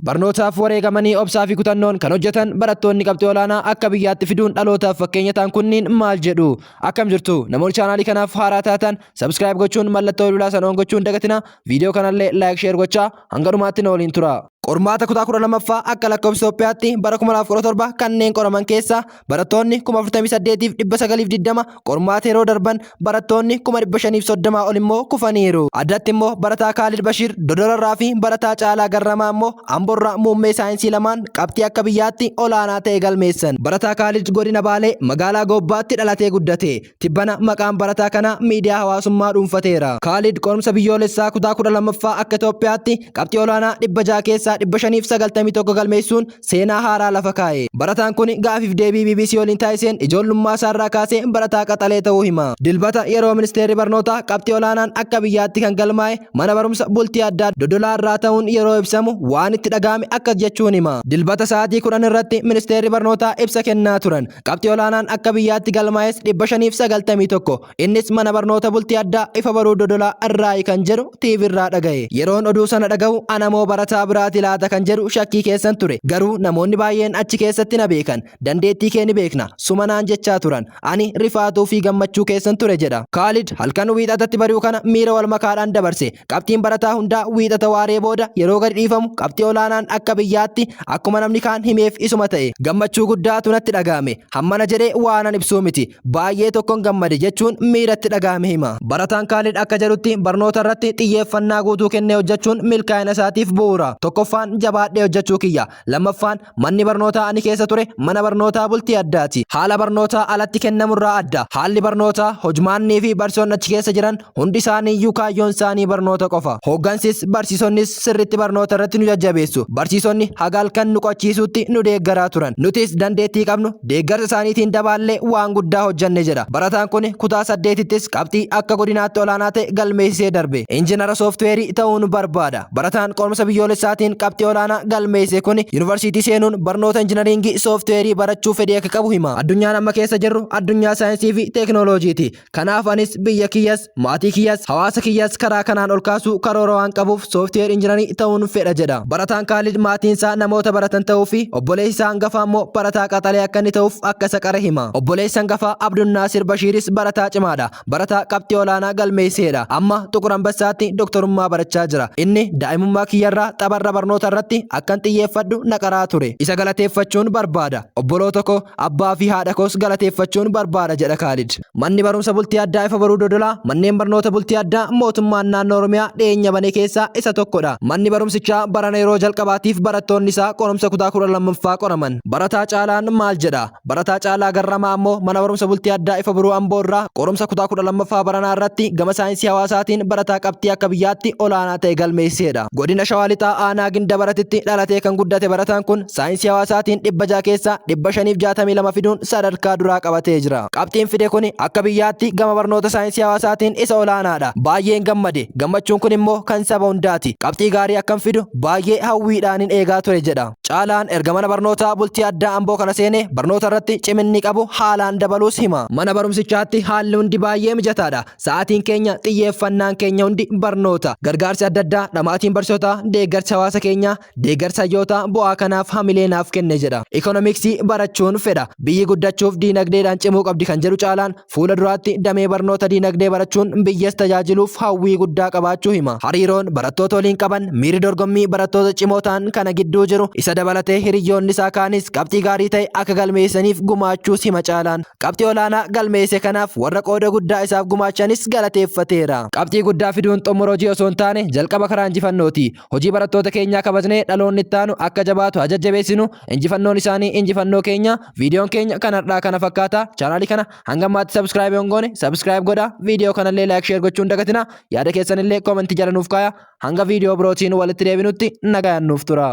Barnootaaf wareegamanii obsaa fi kutannoon kan hojjetan barattoonni qabxii olaanaa akka biyyaatti fiduun dhalootaaf fakkeenya ta'an kunniin maal jedhu? Akkam jirtu? Namoonni chaanaalii kanaaf haaraa taatan subscribe gochuun mallattoo bilbilaa sana on gochuun dagatina. Viidiyoo kanallee like share gochaa hanga dhumaatti na waliin tura. Qormaata kutaa 12ffaa akka lakkoofsa Itoophiyaatti bara 2017 kanneen qoraman keessaa barattoonni 48,920 qormaata yeroo darban barattoonni 530,000 ol immoo kufaniiru. Addatti immoo barataa Kaalid Bashiir Dodorarraa fi barataa Caalaa Garramaa immoo Amborraa muummee saayinsii lamaan qabxii akka biyyaatti olaanaa ta'e galmeessan. Barataa Kaalid godina Baalee magaalaa Goobbaatti dhalatee guddate. Tibbana maqaan barataa kanaa miidiyaa hawaasummaa dhuunfateera. Kaalid qorumsa biyyoolessaa kutaa 12ffaa akka Itoophiyaatti qabxii olaanaa 600 keessaa 591 galmeessuun seenaa haaraa lafa kaa'e. Barataan kun gaafiif deebii BBC waliin taasiseen ijoollummaa isaarraa kaasee barataa qaxalee ta'uu hima. Dilbata yeroo ministeerri barnootaa qabxii olaanaan akka biyyaatti kan galmaa'e mana barumsa bultii addaa Dodolaa irraa ta'uun yeroo ibsamu waan itti dhaga'ame akkas jechuun hima. Dilbata sa'aatii 10 irratti ministeerri barnootaa ibsa kennaa turan. Qabxii olaanaan akka biyyaatti galmaa'es 591. Innis mana barnoota bultii addaa Ifa Baruu Dodolaa irraayi kan jedhu TV irraa dhagaye. Yeroon oduu sana dhagahu anamoo barataa biraati laata kan jedhu shakkii keessan ture. Garuu namoonni baay'een achi keessatti na beekan. Dandeettii kee ni beekna. Suma naan jechaa turan. Ani rifaatuu fi gammachuu keessan ture jedha. Kaalid halkan Wiixatatti bari'u kana miira wal makaadhaan dabarse. Qabxiin barataa hundaa Wiixata waaree booda yeroo gadi dhiifamu qabxii olaanaan akka biyyaatti akkuma namni kaan himeef isuma ta'e. Gammachuu guddaatu natti dhaga'ame. Hammana jedhee waanan ibsuu miti. Baay'ee tokkon gammade jechuun miira itti dhaga'ame hima. Barataan Kaalid akka jedhutti barnoota irratti xiyyeeffannaa guutuu kennee hojjechuun milkaa'ina isaatiif bu'uura. Tokkoffaan jabaadhee hojjechuu kiyya. Lammaffaan manni barnootaa ani keessa ture mana barnootaa bultii addaati. Haala barnootaa alatti kennamurraa adda. Haalli barnootaa, hojmaannii fi barsiisonni achi keessa jiran hundi isaaniiyyuu kaayyoon isaanii barnoota qofa. Hooggansis barsiisonnis sirriitti barnoota irratti nu jajjabeessu. Barsiisonni haga halkan nu qo'achiisuutti nu deeggaraa turan. Nutis dandeettii qabnu deeggarsa isaaniitiin dabaallee waan guddaa hojjanne jedha. Barataan kun kutaa 8ttis qabxii akka godinaatti olaanaa ta'e galmeessisee darbe. Injinara sooftiweerii ta'uun barbaada. Barataan qorumsa biyyoolessaatiin qabxii olaanaa galmeesse kun yuunivarsiitii seenuun barnoota injinariingii sooftiweerii barachuu fedhii akka qabu hima. Addunyaan amma keessa jirru addunyaa saayinsii fi teeknooloojiiti. Kanaaf anis biyya kiyyas, maatii kiyyas, hawaasa kiyyas karaa kanaan ol kaasuu karoora waan qabuuf sooftiweer injinarii ta'uun fedha jedha. Barataan Kaalid maatiin isaa namoota baratan ta'uu fi obboleessi isaa hangafaa immoo barataa qaxalee akka inni ta'uuf akka isa qare hima. Obboleessi hangafaa Abdunnaasir Bashiiris barataa cimaadha. Barataa qabxii olaanaa galmeessiseedha. Amma Xuqur Ambassaatti doktorummaa barachaa jira. Inni daa'imummaa kiyyarraa tapharra barnoota irratti akkan xiyyeeffadhu na qaraa ture. Isa galateeffachuun barbaada. Obboloota koo, abbaa fi haadha koos galateeffachuun barbaada jedha Kaalid. Manni barumsa bultii addaa Ifa Boruu Dodolaa manneen barnoota bultii addaa mootummaan naannoo Oromiyaa dhiyeenya bane keessaa isa tokkodha. Manni barumsichaa barana yeroo jalqabaatiif barattoonni isaa qorumsa kutaa 12ffaa qoraman. Barataa Caalaan maal jedha? Barataa Caalaa Garramaa ammoo mana barumsa bultii addaa Ifa Boruu Amboo irraa qorumsa kutaa 12ffaa baranaa irratti gama saayinsii hawaasaatiin barataa qabxii akka biyyaatti olaanaa ta'e galmeessiseedha. Godina Shawaa Lixaa aanaa Gindabaratitti dhalatee kan guddate barataan kun saayinsii hawaasaatiin 600 keessaa 562 fiduun sadarkaa duraa qabatee jira. Qabxiin fide kun akka biyyaatti gama barnoota saayinsii hawaasaatiin isa olaanaadha. Baay'een gammade. Gammachuun kun immoo kan saba hundaati. Qabxii gaarii akkan fidu baay'ee hawwiidhaanin eegaa ture jedha. Caalaan erga mana barnootaa bultii addaa Amboo kana seenee barnoota irratti ciminni qabu haalaan dabaluus hima. Mana barumsichaatti haalli hundi baay'ee mijataadha. Sa'aatiin keenya, xiyyeeffannaan keenya hundi barnoota. Gargaarsi adda addaa, dhamaatiin barsiisotaa, deeggarsi hawaasa keenyaa, deeggarsi hayyootaa bu'aa kanaaf hamilee naaf kenne jedha. Ikonomiksii barachuun fedha. Biyyi guddachuuf diinagdeedhaan cimuu qabdi kan jedhu Caalaan, Fuula duraatti damee barnoota diinagdee barachuun biyyas tajaajiluuf hawwii guddaa qabaachuu hima. Hariiroon barattoota waliin qaban, miirri dorgommii barattoota cimoo ta'an kana gidduu jiru isa dabalatee hiriyyoonni isaa kaanis qabxii gaarii ta'e akka galmeessaniif gumaachuus hima Caalaan. Qabxii olaanaa galmeesse kanaaf warra qooda guddaa isaaf gumaachanis galateeffateera. Qabxii guddaa fiduun xumura hojii osoo hin taane jalqaba karaa injifannooti. Hojii barattoota keenyaa kabajnee dhaloonni itti aanu akka jabaatu haa jajjabeessinu. Injifannoon isaanii injifannoo keenya. Viidiyoon keenya kan har'aa kana fakkaata. Chaanaalii kana hanga ammaatti subscribe hin goone subscribe godha. Viidiyoo kanallee like share gochuun dagatina. Yaada keessanillee comment jala nuuf kaaya. Hanga viidiyoo birootiin walitti deebinutti nagayaan nuuf tura.